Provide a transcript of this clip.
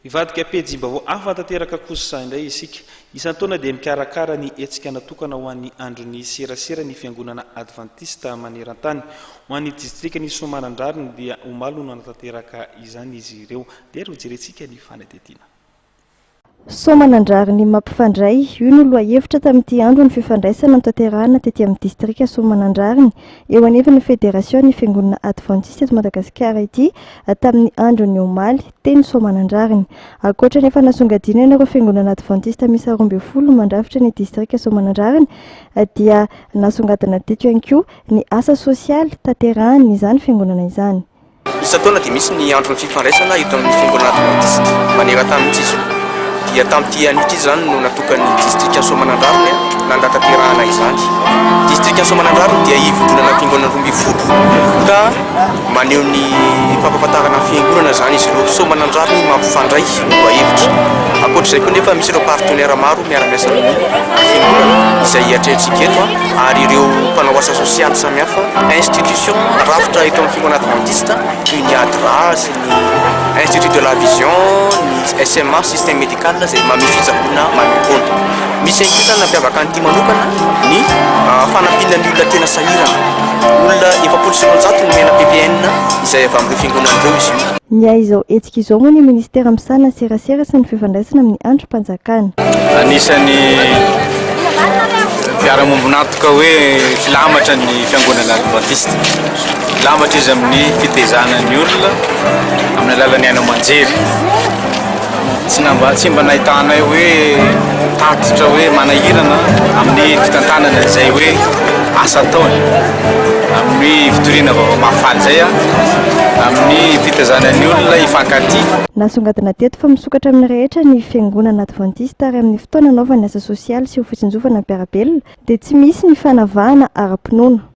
Hivadika pejim-baovao hafa tanteraka kosa indray isika. Isan-taona dia mikarakara ny hetsika natokana ho an'ny andron'ny serasera ny Fiangonana Advantista maneran-tany. Ho an'ny distrikan'i Soamanandrariny dia omaly no nanatanteraka izany izy ireo. Dia ary hojerentsika ny fanadihadiana. Soamanandrariny mampifandray, io no lohahevitra tamin'ity andron'ny fifandraisana notanterahina tety amin'ny distrika Soamanandrariny, eo anivon'ny Federasion'ny Fiangonana Advantista eto Madagasikara ity tamin'ny andron'ny omaly, teny Soamanandrariny. Ankoatra ny efa nasongadinana ireo fiangonana advantista miisa 12 mandrafitra ny distrika Soamanandrariny dia nasongadina teto ihany koa ny asa sosialy tanterahan'izany fiangonana izany. Isan-taona dia misy ny andron'ny fifandraisana eto amin'ny fiangonana advantista maneran-tany mihitsy izy io. Dia tamin'ity anio ity izany no natokan'ny distrikan'i Soamanandrariny nanatanterahana izany. Distrikan'i Soamanandrariny dia ivondronana fiangonana 12 ka Maneho ny fampahafantarana ny fiangonana izany izy ireo. Soamanandrariny mampifandray ny lohahevitra. Ankoatra izay koa nefa misy ireo partenaire maro miara-miasa amin'ny fiangonana izay atrehintsika eto ary ireo mpanao asa sosialy samihafa, institution, rafitra eto amin'ny fiangonana adventiste toy ny ADRA sy ny Institut de la Vision, ny SMA, Système Médical izay manome fitsaboana maimaimpoana. Misy ihany koa izany nampiavaka an'ity manokana ny fanampiana ny olona tena sahirana. Olona 240 nomena PPN izay avy amin'ireo fiangonana ireo izy io. Niahy izao hetsika izao moa ny minisitera misahana ny serasera sy ny fifandraisana amin'ny andrim-panjakana. Anisan'ny mpiara-miombon'antoka hoe filamatra ny fiangonana advantista. Filamatra izy amin'ny fitezana ny olona amin'ny alalan'ny haino aman-jery. Tsy namba tsy mba nahitanay hoe tatitra hoe manahirana amin'ny fitantanana izay hoe asa ataony amin'ny fitoriana vaovao mahafaly izay amin'ny fitaizana ny olona hifankatia. Nasongadina teto fa misokatra amin'ny rehetra ny fiangonana advantista ary amin'ny fotoana anaovany asa sosialy sy ho fitsinjovana ny mpiara-belona dia tsy misy ny fanavahana ara-pinoana.